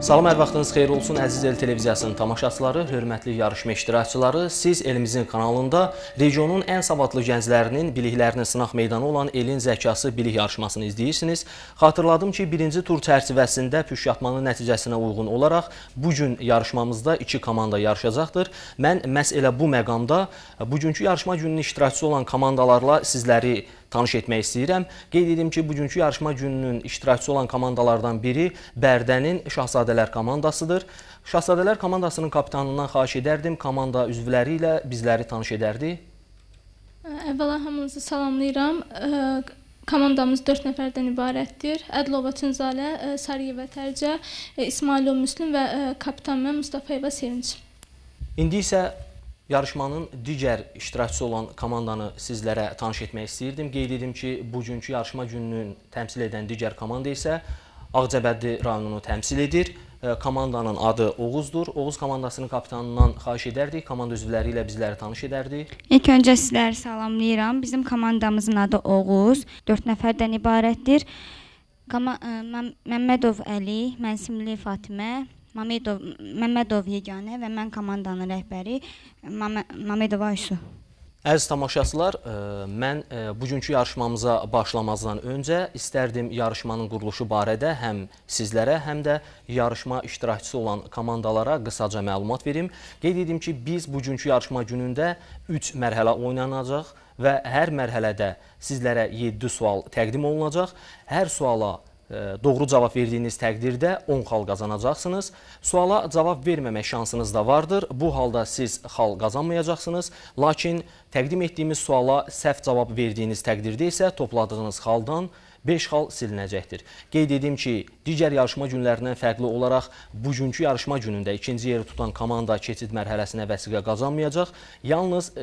Salam, hər vaxtınız xeyir olsun əziz El Televiziyasının tamaşaçıları, hörmətli yarışma iştirakçıları. Siz elimizin kanalında regionun ən savadlı gənclərinin biliklərinin sınaq meydanı olan Elin Zəkası bilik yarışmasını izləyirsiniz. Xatırladım ki, birinci tur çərçivəsində püşkatmanın nəticəsinə uyğun olaraq bugün yarışmamızda iki komanda yarışacaqdır. Mən məhz elə bu məqamda bugünkü yarışma gününün iştirakçısı olan komandalarla sizləri tanış etmək istəyirəm. Qeyd edim ki, bugünkü yarışma gününün iştirakçısı olan komandalardan biri Bərdənin Şahzadələr komandasıdır. Şahzadələr komandasının kapitanından xahiş edərdim, komanda üzvləri ilə bizləri tanış edərdi. Əvvəla hamınızı salamlayıram. Komandamız 4 nəfərdən ibarətdir. Ədilova Çınzalə, Sarıyeva Tərcə, İsmailov Müslüm və kapitan mən Mustafayeva Sevinç. İndi isə yarışmanın digər iştirakçısı olan komandanı sizlərə tanış etmək istəyirdim. Qeyd edim ki, bugünkü yarışma gününün təmsil edən digər komanda isə Ağcabədi rayonunu təmsil edir. Komandanın adı Oğuzdur. Oğuz komandasının kapitanından xahiş edərdik. Komanda üzvləri ilə bizləri tanış edərdi. İlk öncə sizləri salamlayıram. Bizim komandamızın adı Oğuz. 4 nəfərdən ibarətdir. Məmmədov Əli, Mənsimli Fatimə, Məmmədov Yeganə və mən komandanın rəhbəri Mamedov Aysu. Əziz tamaşaçılar, mən bugünkü yarışmamıza başlamazdan öncə istərdim yarışmanın quruluşu barədə həm sizlərə, həm də yarışma iştirakçısı olan komandalara qısaca məlumat verim. Qeyd edim ki, biz bugünkü yarışma günündə 3 mərhələ oynanacaq və hər mərhələdə sizlərə 7 sual təqdim olunacaq. Hər suala doğru cavab verdiyiniz təqdirdə 10 xal qazanacaqsınız. Suala cavab verməmək şansınız da vardır. Bu halda siz xal qazanmayacaqsınız. Lakin təqdim etdiyimiz suala səhv cavab verdiyiniz təqdirdə isə topladığınız xaldan 5 xal silinəcəkdir. Qeyd edim ki, digər yarışma günlərindən fərqli olaraq bugünkü yarışma günündə ikinci yeri tutan komanda keçid mərhələsinə vəsiqə qazanmayacaq. Yalnız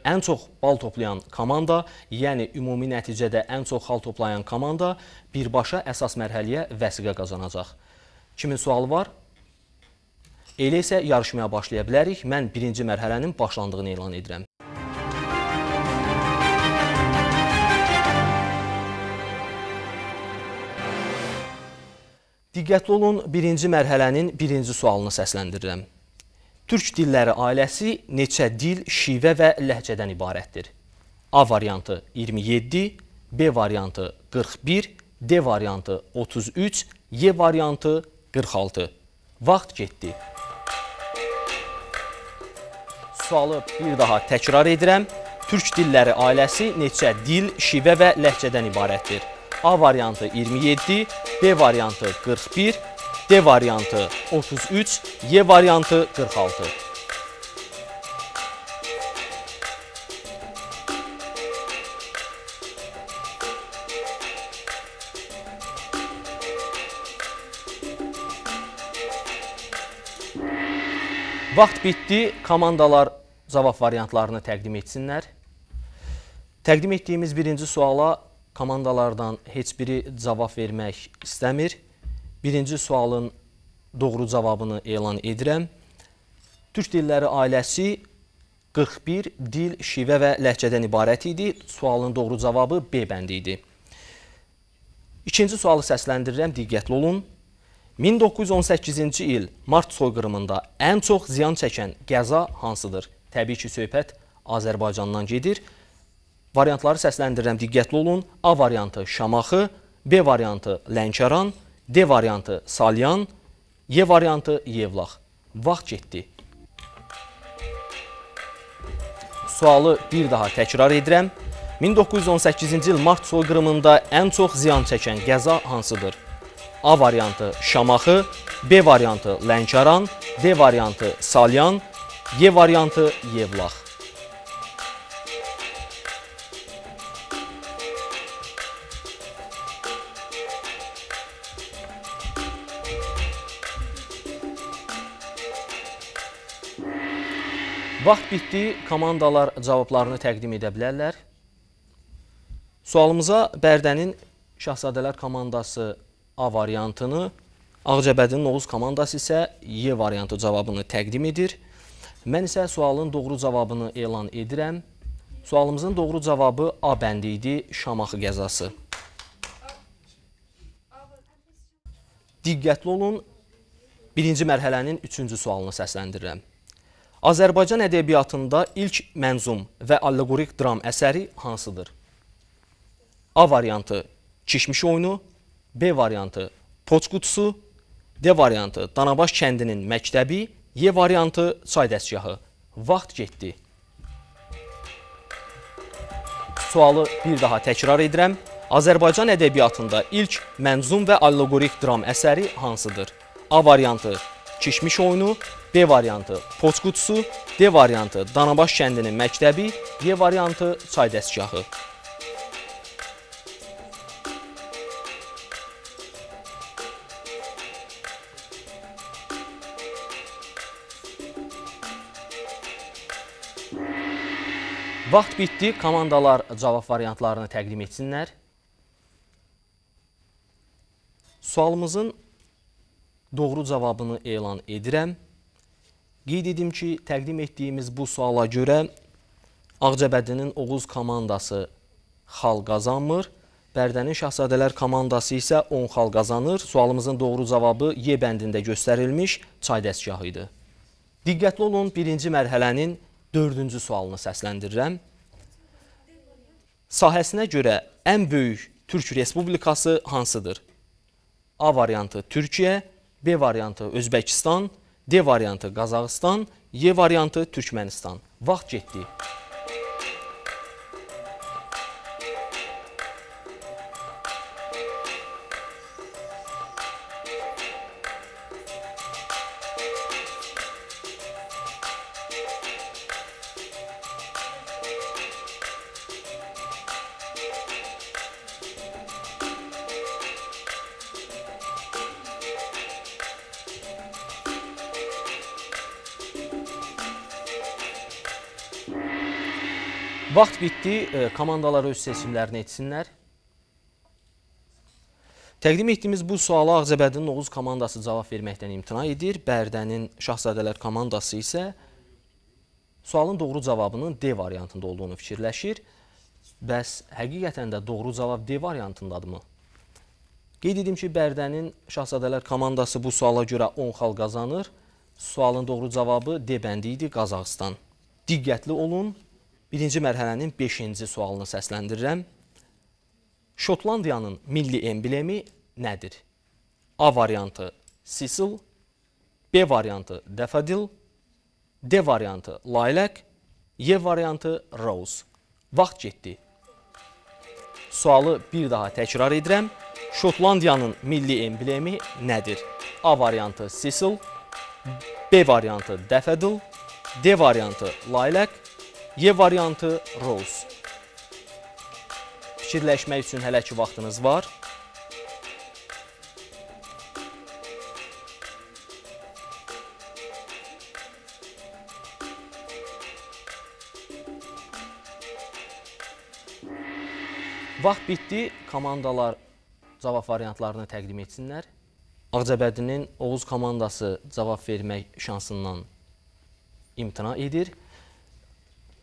ən çox bal toplayan komanda, yəni ümumi nəticədə ən çox xal toplayan komanda birbaşa əsas mərhələyə vəsiqə qazanacaq. Kimin sualı var? Elə isə yarışmaya başlaya bilərik. Mən birinci mərhələnin başlandığını elan edirəm. Diqqətli olun, birinci mərhələnin birinci sualını səsləndirirəm. Türk dilləri ailəsi neçə dil, şivə və ləhcədən ibarətdir? A variantı 27, B variantı 41, D variantı 33, Y variantı 46. Vaxt getdi. Sualı bir daha təkrar edirəm. Türk dilləri ailəsi neçə dil, şivə və ləhcədən ibarətdir? A variantı 27, B variantı 41, D variantı 33, Y variantı 46. Vaxt bitdi. Komandalar cavab variantlarını təqdim etsinlər. Təqdim etdiyimiz birinci suala komandalardan heç biri cavab vermək istəmir. Birinci sualın doğru cavabını elan edirəm. Türk dilləri ailəsi 41 dil, şivə və ləhcədən ibarət idi. Sualın doğru cavabı B bəndi idi. İkinci sualı səsləndirirəm, diqqətli olun. 1918-ci il mart soyqırımında ən çox ziyan çəkən qəza hansıdır? Təbii ki, söhbət Azərbaycandan gedir. Variantları səsləndirirəm, diqqətli olun. A variantı Şamaxı, B variantı Lənkəran, D variantı Salyan, Y variantı Yevlax. Vaxt getdi. Sualı bir daha təkrar edirəm. 1918-ci il mart soyqırımında ən çox ziyan çəkən qəza hansıdır? A variantı Şamaxı, B variantı Lənkəran, D variantı Salyan, Y variantı Yevlax. Vaxt bitdi, komandalar cavablarını təqdim edə bilərlər. Sualımıza Bərdənin Şahzadələr komandası A variantını, Ağcabədinin Oğuz komandası isə Y variantı cavabını təqdim edir. Mən isə sualın doğru cavabını elan edirəm. Sualımızın doğru cavabı A bəndi idi, Şamaxı qəzası. Diqqətli olun, Birinci mərhələnin üçüncü sualını səsləndirirəm. Azərbaycan ədəbiyyatında ilk mənzum və allegorik dram əsəri hansıdır? A variantı Kişmiş oyunu, B variantı Poçt qutusu, D variantı Danabaş kəndinin məktəbi, Y variantı Çay dəstgahı. Vaxt getdi. Sualı bir daha təkrar edirəm. Azərbaycan ədəbiyyatında ilk mənzum və allegorik dram əsəri hansıdır? A variantı Kişmiş oyunu, B variantı Poçt qutusu, D variantı Danabaş kəndinin məktəbi, Y variantı Çay dəstgahı. Vaxt bitdi. Komandalar cavab variantlarını təqdim etsinlər. Sualımızın doğru cavabını elan edirəm. Qeyd edim ki, təqdim etdiyimiz bu suala görə Ağcabədinin Oğuz komandası xal qazanmır. Bərdənin Şahzadələr komandası isə 10 xal qazanır. Sualımızın doğru cavabı Y bəndində göstərilmiş çay dəstgahı idi. Diqqətli olun, birinci mərhələnin dördüncü sualını səsləndirirəm. Sahəsinə görə ən böyük Türk Respublikası hansıdır? A variantı Türkiyə, B variantı Özbəkistan, D variantı Qazaxıstan, Y variantı Türkmənistan. Vaxt getdi. Vaxt bitdi. Komandalar öz seçimlərini etsinlər. Təqdim etdiyimiz bu suala Ağcabədinin Oğuz komandası cavab verməkdən imtina edir. Bərdənin Şahzadələr komandası isə sualın doğru cavabının D variantında olduğunu fikirləşir. Bəs həqiqətən də doğru cavab D variantındadırmı? Qeyd edim ki, Bərdənin Şahzadələr komandası bu suala görə 10 xal qazanır. Sualın doğru cavabı D bəndi idi, Qazaxıstan. Diqqətli olun. Birinci mərhələnin beşinci sualını səsləndirirəm. Şotlandiyanın milli emblemi nədir? A variantı Sisil, B variantı Daffodil, D variantı Lilac, Y variantı Rose. Vaxt getdi. Sualı bir daha təkrar edirəm. Şotlandiyanın milli emblemi nədir? A variantı Sisil, B variantı Daffodil, D variantı Lilac, Y variantı Rose. Fikirləşmək üçün hələ ki vaxtınız var. Vaxt bitdi. Komandalar cavab variantlarını təqdim etsinlər. Ağcabədinin Oğuz komandası cavab vermək şansından imtina edir.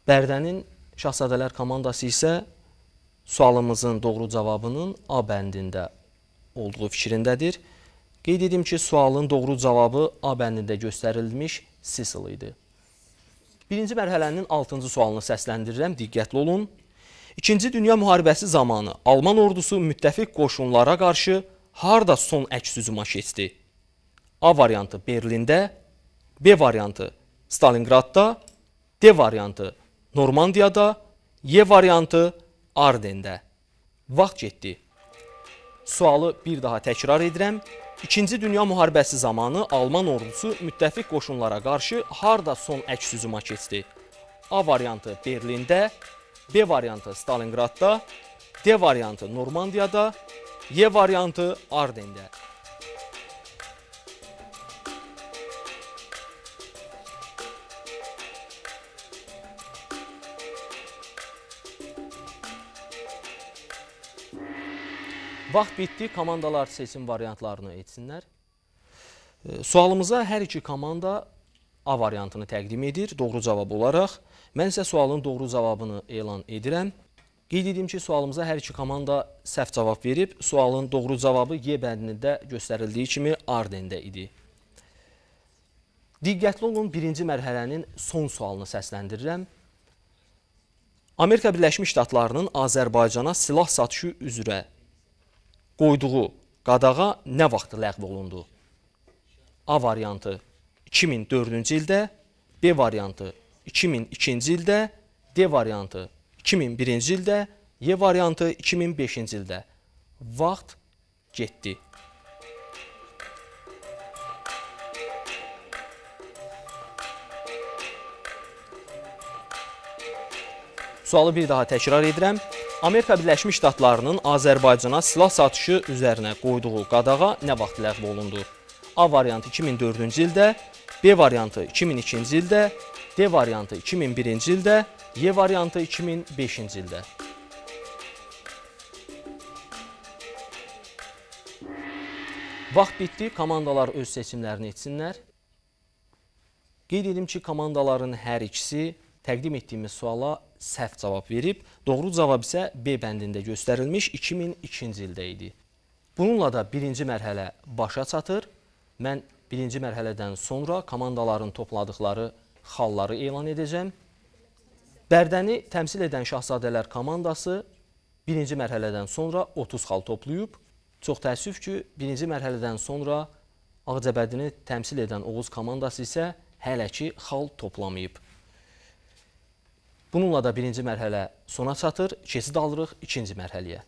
Bərdənin Şahzadələr komandası isə sualımızın doğru cavabının A bəndində olduğu fikrindədir. Qeyd edim ki, sualın doğru cavabı A bəndində göstərilmiş Sisil idi. Birinci mərhələnin 6-cı sualını səsləndirirəm, diqqətli olun. İkinci Dünya Müharibəsi zamanı Alman ordusu müttəfiq qoşunlara qarşı harda son əks-hücuma keçdi? A variantı Berlində, B variantı Stalingradda, D variantı Normandiyada, Y variantı Ardendə. Vaxt getdi. Sualı bir daha təkrar edirəm. İkinci Dünya Müharibəsi zamanı Alman ordusu müttəfiq qoşunlara qarşı harda son əks-hücuma keçdi? A variantı Berlində, B variantı Stalingradda, D variantı Normandiyada, Y variantı Ardendə. Vaxt bitdi, komandalar seçim variantlarını etsinlər. Sualımıza hər iki komanda A variantını təqdim edir, doğru cavab olaraq. Mən isə sualın doğru cavabını elan edirəm. Qeyd edim ki, sualımıza hər iki komanda səhv cavab verib. Sualın doğru cavabı Y bəndində göstərildiyi kimi Ardendə idi. Diqqətli olun, birinci mərhələnin son sualını səsləndirirəm. Amerika Birləşmiş Ştatlarının Azərbaycana silah satışı üzrə qoyduğu qadağa nə vaxt ləğv olundu? A variantı 2004-cü ildə, B variantı 2002-ci ildə, D variantı 2001-ci ildə, Y variantı 2005-ci ildə. Vaxt getdi. Sualı bir daha təkrar edirəm. Amerika Birləşmiş Ştatlarının Azərbaycana silah satışı üzərinə qoyduğu qadağa nə vaxt ləğv olundu? A variantı 2004-cü ildə, B variantı 2002-ci ildə, D variantı 2001-ci ildə, Y variantı 2005-ci ildə. Vaxt bitdi, komandalar öz seçimlərini etsinlər. Qeyd edim ki, komandaların hər ikisi təqdim etdiyimiz suala səhv cavab verib. Doğru cavab isə B bəndində göstərilmiş 2002-ci ildə idi. Bununla da birinci mərhələ başa çatır. Mən birinci mərhələdən sonra komandaların topladıqları xalları elan edəcəm. Bərdəni təmsil edən Şahzadələr komandası birinci mərhələdən sonra 30 xal toplayıb. Çox təəssüf ki, birinci mərhələdən sonra Ağcabədini təmsil edən Oğuz komandası isə hələ ki xal toplamayıb. Bununla da birinci mərhələ sona çatır, keçid alırıq ikinci mərhələyə.